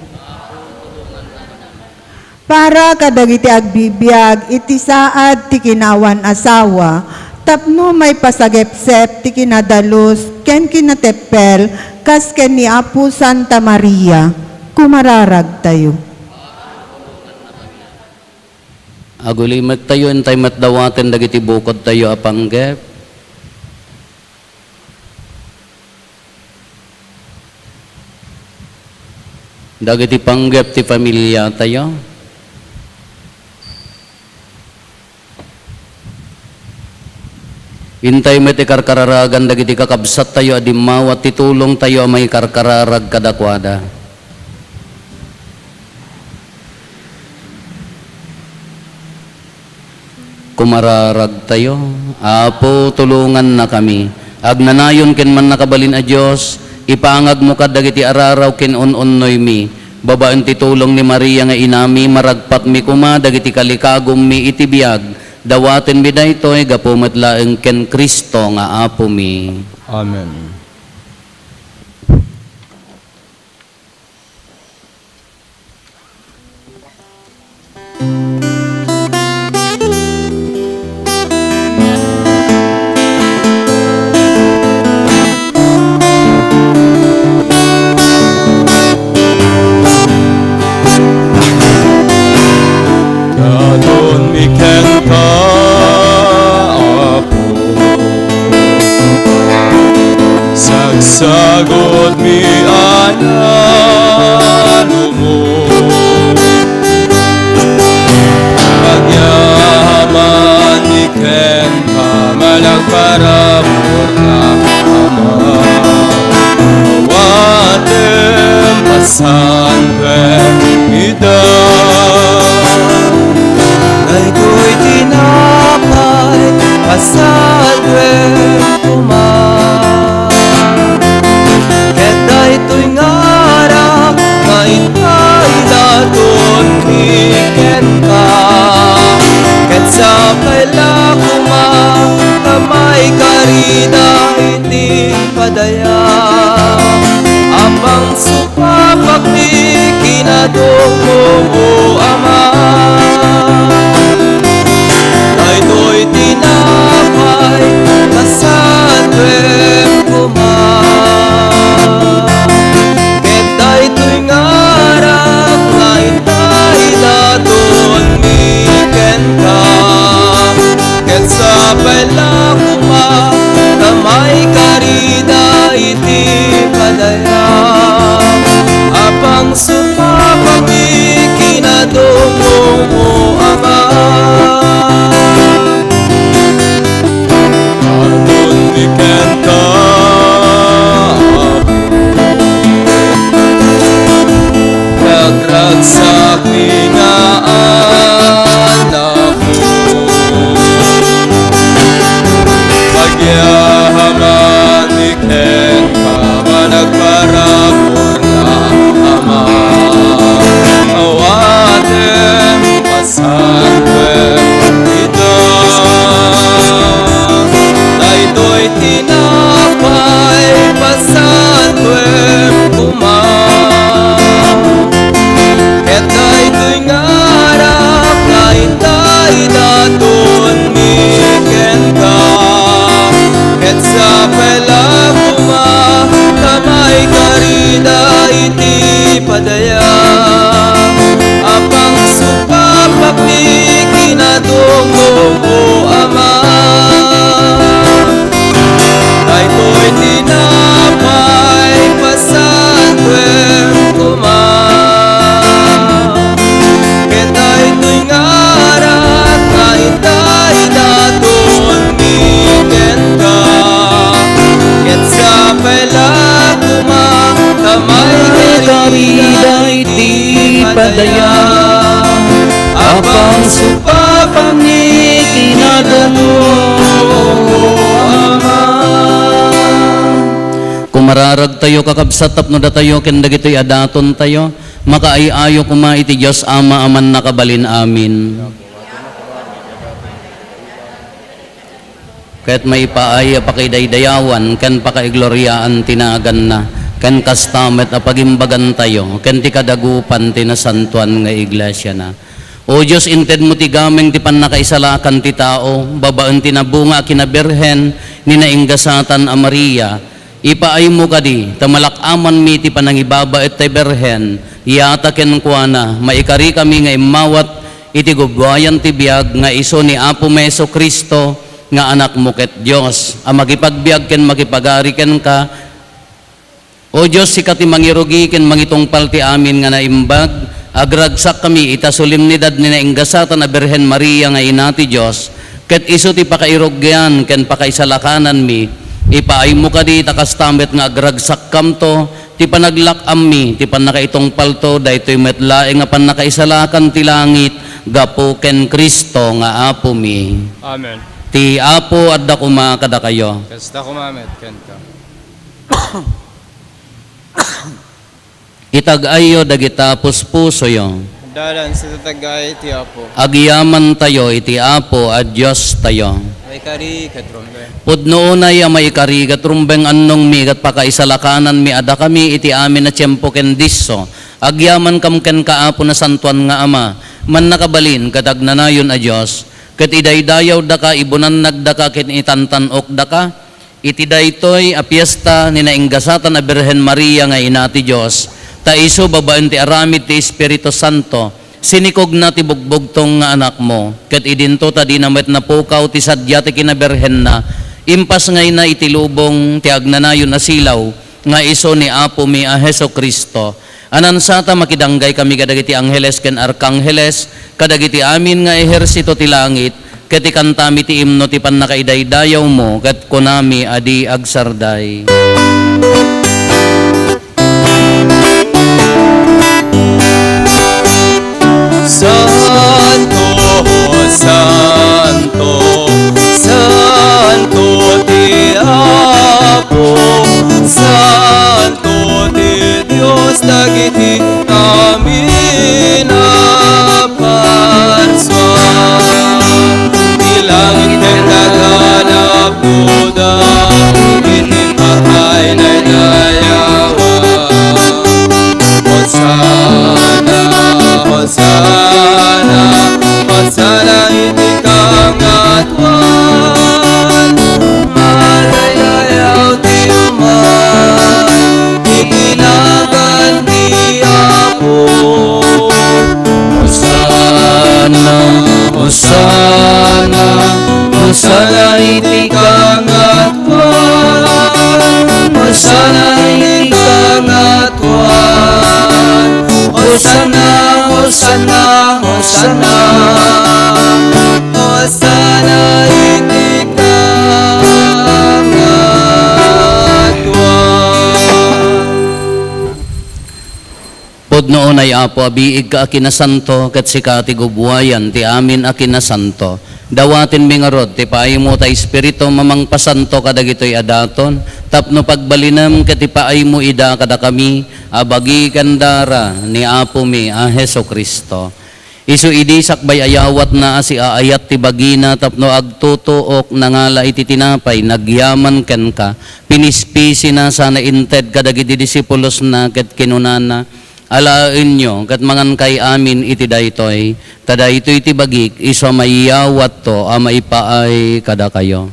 Para kadagiti agbibiag iti saad ti kinaawan-asawa, tapno maipasagepsep ti kinadalus ken kinateppel kas ken ni Apo Santa Maria, kumararagtayo. Agulimektayo, intay met dawaten dagiti bukodtayo a panggep. Dagiti panggep ti familiatayo. Intay met ikarkararagan dagiti kakabsattayo a dimmawat ti tulongtayo a maikarkararag kadakuada. Kumararagtayo. Apo, tulongannakami. Agnanayon ken mannakabalin a Dios, ipangagmo kad dagiti araraw ken un-unnoymi. Babaen ti tulong ni Maria nga inami, maragpatmi koma dagiti kalikagummi iti biag. Dawatenmi daytoy gapu met laeng ken Cristo nga Apomi. Amen. Dadonmi kenka, Apo. Sagsagutmi a nalumo. Agyamanmi kenka, malagparaburka, Ama. Awatem pasantoem ida. Daytoy tinapay, pasantoem koma. Ket daytoy ngarak nga intay datonmi kenka. Ket sapay la koma ta maikarida iti padaya. Apang supapakmi kinadukmo, O Ama. Daytoy tinapay, pasantoem koma. Ket daytoy ngarak nga intay datonmi kenka. Ket sapay la koma ta maikarida iti padaya. Apang supapakmi kinadukmo, O Ama. Atonmi kenka, Apo. Ragragsakmi nga anakmo. daya, a pangsukbakanmi kinadato, Ama. Kumararagtayo, kakabsat, tapno datayo ken dagitoy a datontayo, makaay-ayo koma iti Dios Ama a Mannakabalin-amin. Ket maipaay a pakidaydayawan ken pakaigloriaan ti naganna, ken kasta met a pagimbagantayo ken ti kadagupan ti nasantoan nga iglesiana. O Dios, intedmo ti gameng ti pannakaisalakan ti tao babaen ti nabunga a kinabirhen ni nainggasatan a Maria. Ipaaymo kadi ta malak-amanmi ti panangibabaet ti Birhen, yata kenkuana, maikarikami nga immawat iti gubbuayan ti biag nga isu ni Apomi Jesu-Cristo nga Anakmo ket Dios, a makipagbiag ken makipagari kenka. O Dios, sika ti mangirugi ken mangitungpal ti amin nga naimbag, agragsakkami ita solemnidad ni nainggasatan a Birhen Maria nga Ina ti Dios, ket isu ti pakairugian ken pakaisalakananmi. Ipaaymo kadi ta kasta met nga agragsakkamto, ti panaglak-ammi, ti pannakaitungpalto, daytoy met laeng a pannakaisalakan ti langit, gapu ken Cristo nga Apomi. Amen. Ti Apo adda koma kadakayo. Kasta koma met kenka. Itag-ayyo dagita puspusoyo. Adda laeng sa tatag-ay ti Apo. Agyamantayo iti Apo a Diostayo. Maikari ket rumbeng. Pudno unay a maikari ket rumbeng, annongmi ket pakaisalakananmi a dakami iti amin a tiempo ken disso. Agyamankam kenka, Apo, nasantoan nga Ama, mannakabalin ket agnanayon a Dios, ket idaydayawdaka, ibunannagdaka ken itantan-okdaka, iti daytoy a fiesta ni nainggasatan a Birhen Maria nga Ina ti Dios, ta isu babaen ti aramid ti Espiritu Santo, sinikogna ti bugbugtong nga Anakmo, ket idinto ta dina met napukaw ti sadia ti kinabirhenna, impasngayna iti lubong ti agnanayon a silaw nga isu ni Apomi a Jesu-Cristo. Anansata, makidanggay kami kadagiti angheles ken arkangheles, kadagiti amin nga ehersito ti langit, ket ikantami ti imno ti pannakaidaydayawmo, ket kunami a di agsarday. Santo, santo, santo ti Apo, santo ti Dios dagiti amin a parsua. Ti langit ken daga napudno iti pakaidaydayawan. Hosanna, Hosanna, Hosanna iti kangatoan. Madaydayaw ti umay iti nagan ti Apo. Hosanna, Hosanna, Hosanna iti kangatoan. Hosanna iti kangatoan. Hosanna, Hosanna, Hosanna. Hosanna iti kangatoan. Pudno unay, Apo, a biigka a kinasanto, ket sika ti gubbuayan ti amin a kinasanto. Dawatenmi ngarud ti paaymo ta Espiritu mamangpasanto kadagitoy a daton, tapno pagbalinem ket ipaaymo ida kadakami a bagi ken dara ni Apomi a Jesu-Cristo. Isu idi sakbay a yawatna a siaayat ti bagina tapno agtutuok, nangala iti tinapay, nagyaman kenka, pinispisina sana inted kadagiti disipulosna ket kinunana, "Alaenyo ket mangankay amin iti daytoy, ta daytoy ti bagik, isu a maiyawatto a maipaay kadakayo."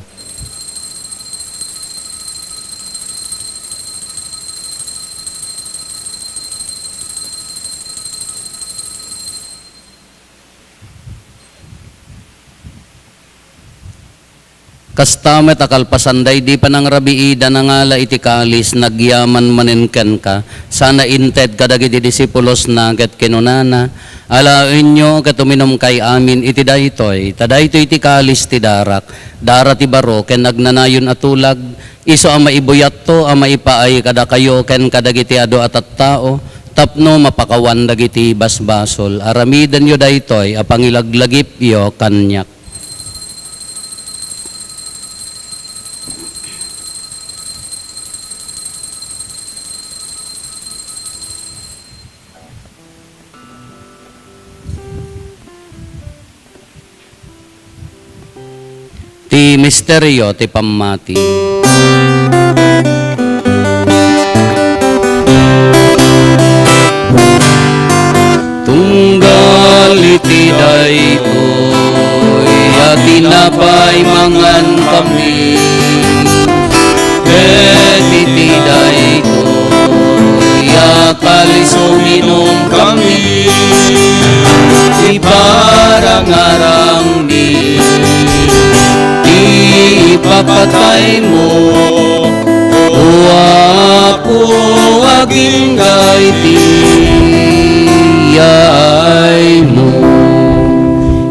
Kasta met a kalpasan daydi panangrabiida, nangala iti kalis, nagyaman manen kenka, sana inted kadagiti disipulosna ket kinunana, "Alaenyo ket uminumkay amin iti daytoy, ta daytoy ti kalis ti darak, dara ti baro ken agnanayon a tulag, isu a maibuyatto a maipaay kadakayo ken kadagiti adu a tattao, tapno mapakawan dagiti basbasol. Aramidenyo daytoy a pangilaglagipyo kaniak. Ti misterio ti pammati. Tunggal iti daytoy a tinapay mangankami, ket iti daytoy a kalis uminumkami, iparangarangmi ti ipapataymo, O Apo, agingga iti yaaymo.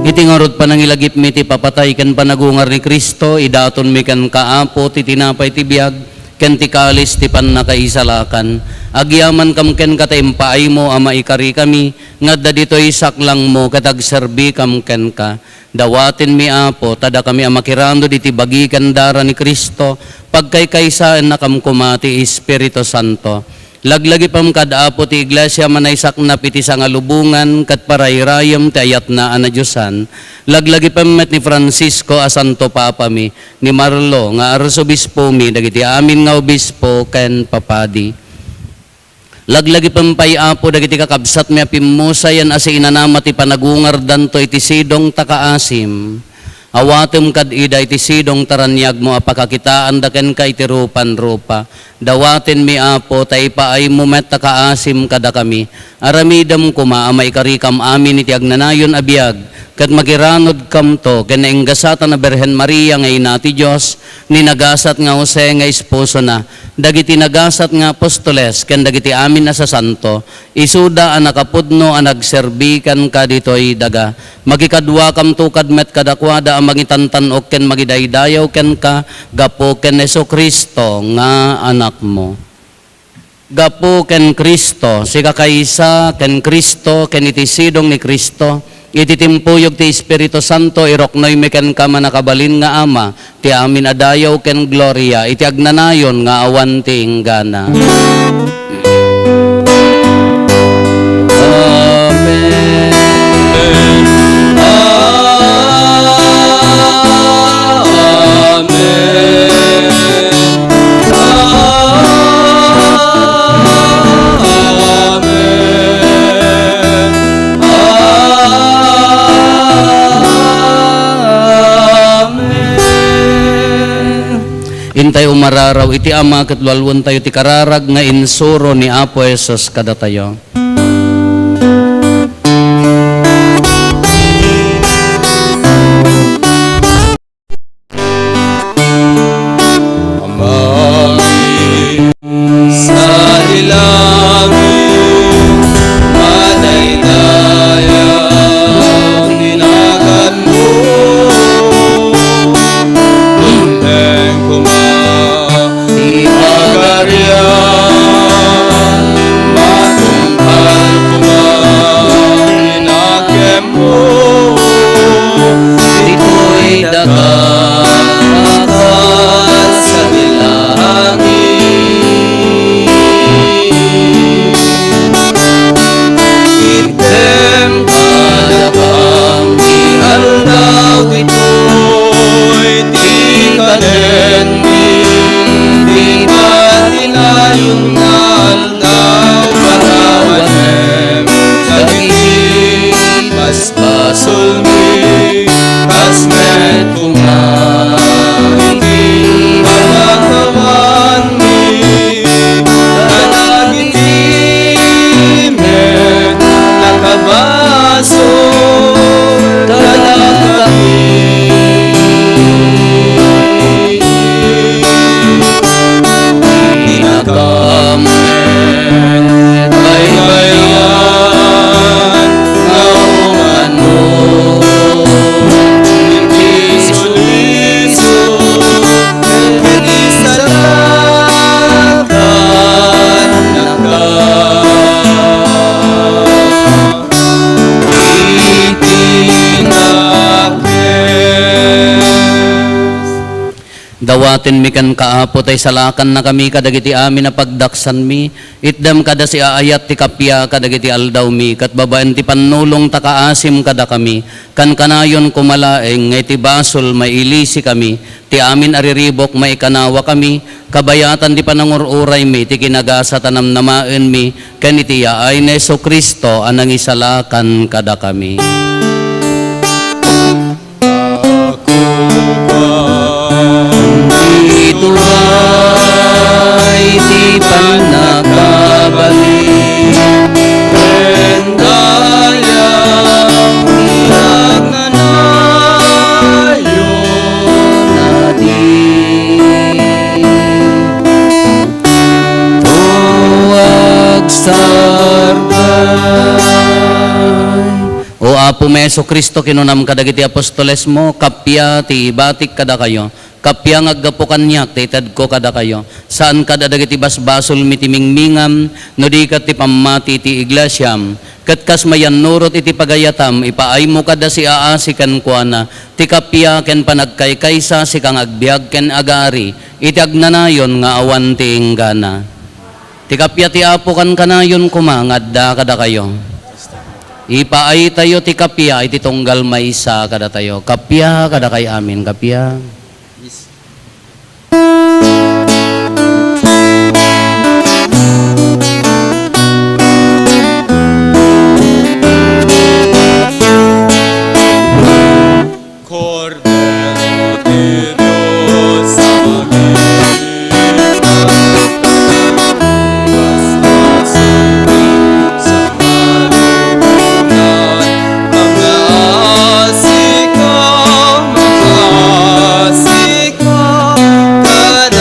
Iti ngarud panangilagipmi ti papatay ken panagungar ni Cristo, idatonmi kenka, Apo, ti tinapay ti biag, ken ti kalis ti pannakaisalakan. Agyamankam kenka ta impaaymo a maikarikami, nga adda ditoy saklangmo ket agserbikam kenka. Dawatenmi, Apo, ta dakami a makiranod iti bagi ken dara ni Cristo, pagkaykaysaennakam koma ti Espiritu Santo. Laglagipem kad, Apo, ti Iglesia a manaysaknap iti sangalubongan ket parayrayem ti ayatna a nadiosan. Laglagipem met ni Francisco a Santo Papami, ni Marlo nga Arsobispomi, dagiti amin nga obispo ken papadi. Laglagipem pay, Apo, dagiti kakabsatmi a pimmusayen a siinanama ti panagungardanto iti sidong ta kaasim. Awatem kad ida iti sidong ta raniagmo a pakakitaanda kenka iti rupan-rupa. Dawatenmi, Apo, ta ipaaymo met a kaasim kadakami. Aramidem koma a maikarikam amin iti agnanayon a biag, ket makiranodkamto ken nainggasatan a Birhen Maria nga Ina ti Dios, ni nagasat nga Jose nga esposona, dagiti nagasat nga apostoles, ken dagiti amin a sasanto, isuda a nakapudno a nagserbi kenka ditoy daga. Makikaduakamto kad met kadakuada a mangitantan-ok ken mangidaydayaw kenka gapu ken Jesu-Cristo nga Anakmo. Gapu ken Cristo, sikakaysa ken Cristo, ken iti sidong ni Cristo, iti timpuyog ti Espiritu Santo, iruknoymi kenka, mannakabalin nga Ama, ti amin a dayaw ken gloria, iti agnanayon nga awan ti inggana. Amen. Amen. Amen. Amen. Intayo umararaw iti Ama ket lualuentayo ti kararag nga insuro ni Apo Jesus kadatayo. Amami, sa langit, madaydayaw ti naganmo. Inten koma ti pagarian, matungpal koma ti nakem- mo ditoy daga, kas iti langit. Itdem kadakami ti aldaw ditoy ti kanenmi, ti patinayon nga aldaw, pakawanem dagiti basbasolmi, kas met koma iti pannakawanmi, kadagiti met nakabasol kadakami. Inakam Dawatenmi kenka, Apo, ta isalakannakami kadagiti amin a pagdaksanmi. Itdem kada siaayat ti kappia kadagiti aldawmi, ket babaen ti pannulongta, kaasim kadakami. Kankanayon koma laeng nga iti basol, mailisikami. Ti amin a riribuk, maikanawakami. Kabayatan ti panangur-uraymi, ti kinagasat a namnamaenmi, ken iti yaay ni Jesu-Cristo a nangisalakan kadakami. Ituray ti pannakabalin ken dayag ti agnanayon a di agsardeng. O Apomi Jesu-Cristo, kinunam kadagiti apostolesmo, kappia ti ibatik kadakayo, kappia nga aggapu kaniak ti itedko kadakayo. Saan kad a dagiti basbasolmi ti mingmingam, no di ket ti pammati ti iglesiam. Ket kas mayannurot iti pagayatam, ipaaymo kad a siaasi kenkuana ti kappia ken panagkaykaysa, sika nga agbiag ken agari iti agnanayon nga awan ti inggana. Ti kappia ti Apo kankanayon koma nga adda kadakayo. Ipaaytayo ti kappia iti tunggal maysa kadatayo. Kappia kadakay amin, kappia. Kordero ti Dios a mangipit. Mangaasika, mangaasika kadakami.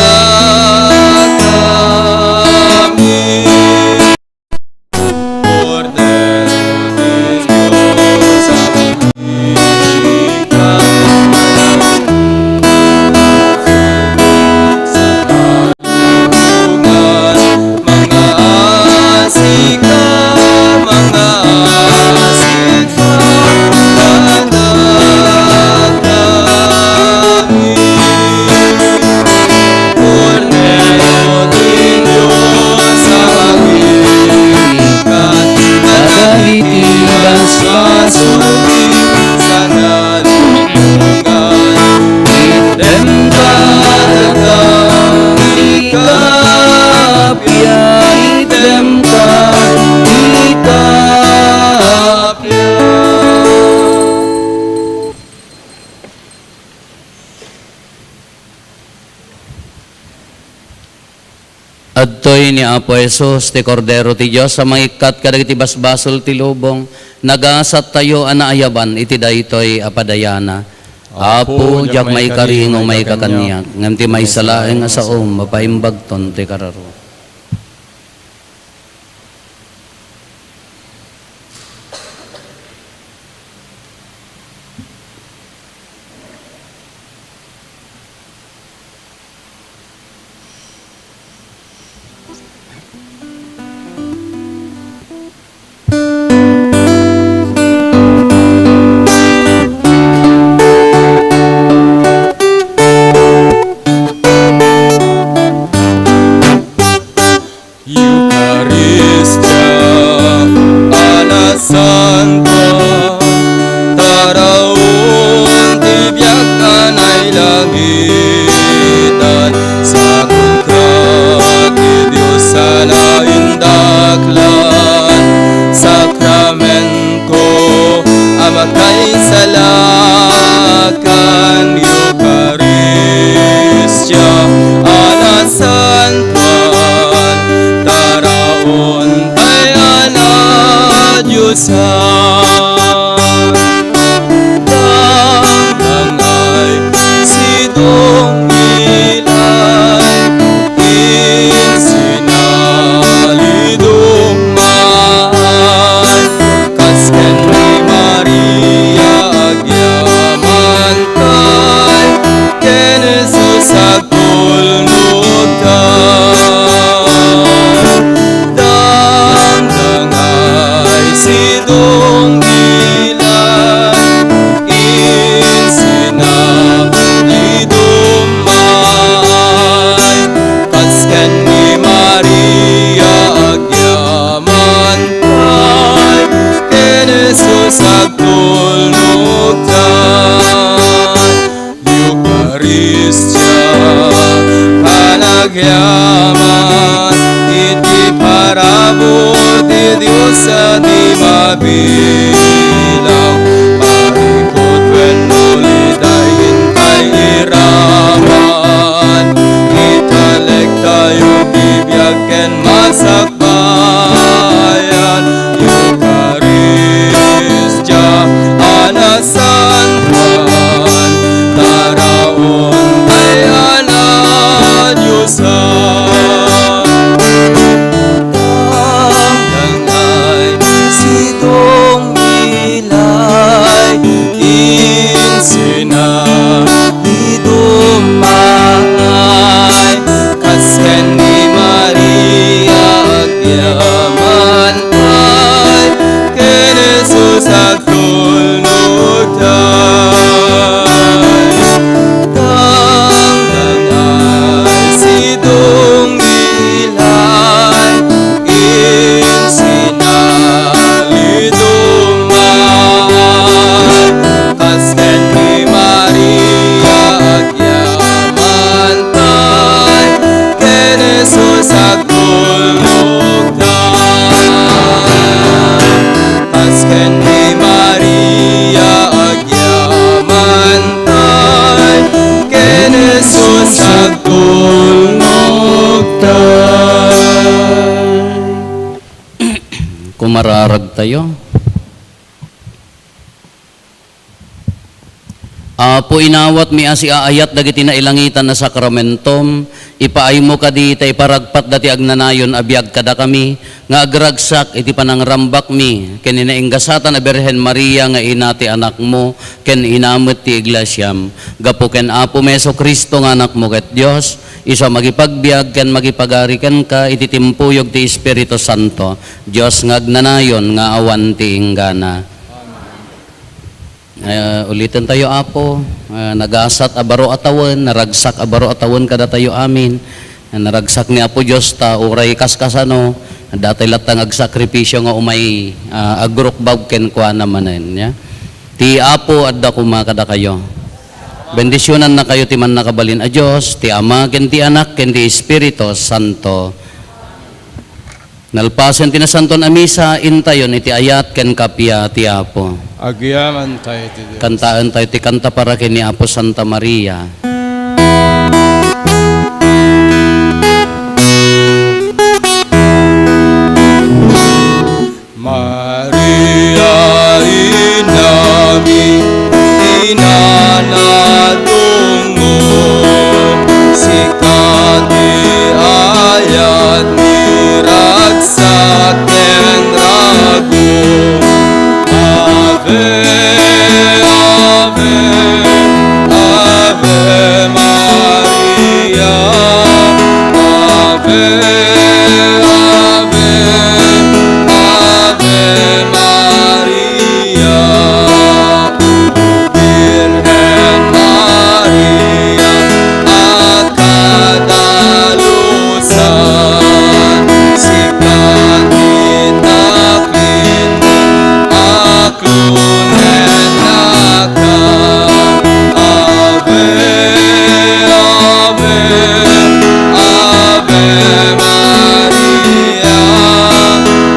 Kordero ti Dios a mangipit. Mangaasika, mangaasika kadakami. Kordero ti Dios a mangipit kadagiti basbasol ti sanal- Itdem kadakami kappia, itdem kadakami kappia. Adtoy ni Apo Jesus, ti Kordero ti Dios a mangikkat kadagiti basbasol ti lubong. Nagasattayo a naayaban iti daytoy a padayana. Apo, diak maikari nga umayka kaniak, ngem ti maysa laeng a saom, mapaimbagton ti kararua. Eukaristia a nasantoan, taraon ti biag a nailangitan, sakunkra ti Dios a naindaklan, sakramento a makaisalakan, Eukaristia a nasantoan, taraon ti Anak a Dios. Dangdangay sidong ilay, insinalidong maay, kas ken ni Maria agyamantay, ken Jesus agtulnogtay. Dangdangay sidong ilay, insinalidong Kristo, panagyaman iti parabur ti Dios a di mabilang, parikut wenno liday intay iraman, italektayo ti biag ken masakbayan, Eukaristia a nasantoan, taraon tay a nadiosan. Tangtangay sidong milay, insina idumay, kas ken ni Maria agyaman pay, ken Jesus agtulnog tay. Tangtangay sidong milay, insinali dumay, kas ken ni Maria agyaman pay, ken Jesus agtulnog tay. Kas ken ni Maria agyaman tay, ken Jesus agtulnog tay. Kumararag tayo. Apo, inawatmi a siaayat dagiti nailangitan a sakramentom, ipaaymo kadi ta iparagpatda ti agnanayon a biag kadakami, nga agragsak iti panangrambakmi ken ni nainggasatan a Birhen Maria nga ina ti Anakmo ken ina met ti Iglesiam. Gapu ken Apomi Jesu-Cristo nga Anakmo ket Dios, isu a mangipagbiag ken mangipagari kenka iti timpuyog ti Espiritu Santo, Dios nga agnanayon nga awan ti inggana. Eh, uliten tayo, Apo. Eh, nagasat a baro a tawen, naragsak a baro a tawen kadatayo amin. Eh, naragsak ni Apo Dios ta uray kaskasano, adda tay latta nga agsakripisio nga umay, ah, agrukbab kenkuana manen, ya. Ti Apo adda koma kadakayo. Bendisionannakayo ti mannakabalin a Dios, ti Ama, ken ti Anak, ken ti Espiritu Santo. Nalpasen ti Nasanton a Misa, intayon iti ayat ken kappia ti Apo. Agyaman tayo ti Dios. Kantaen tayo ti kanta para ken ni Apo Santa Maria. Maria, inami, inanadungmo, sika ti ayatmi, ragsak ken rago. Ave, Ave, Ave Maria, Ave, Ave, Ave Maria. Birhen Maria a kadalusan, sika ti taklin, aklonennaka. Ave, Ave, Ave Maria,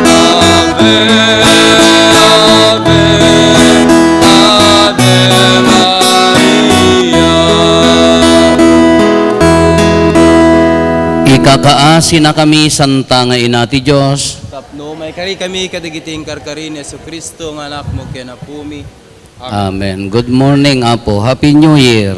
Ave, Ave, Ave Maria. Ikakaasinakami, Santa nga Ina ti Dios. Tapno maikarikami kadagiti inkarkari ni Jesu-Cristo nga Anakmo ken Apomi. Amen. Amen. Good morning, Apo. Happy New Year.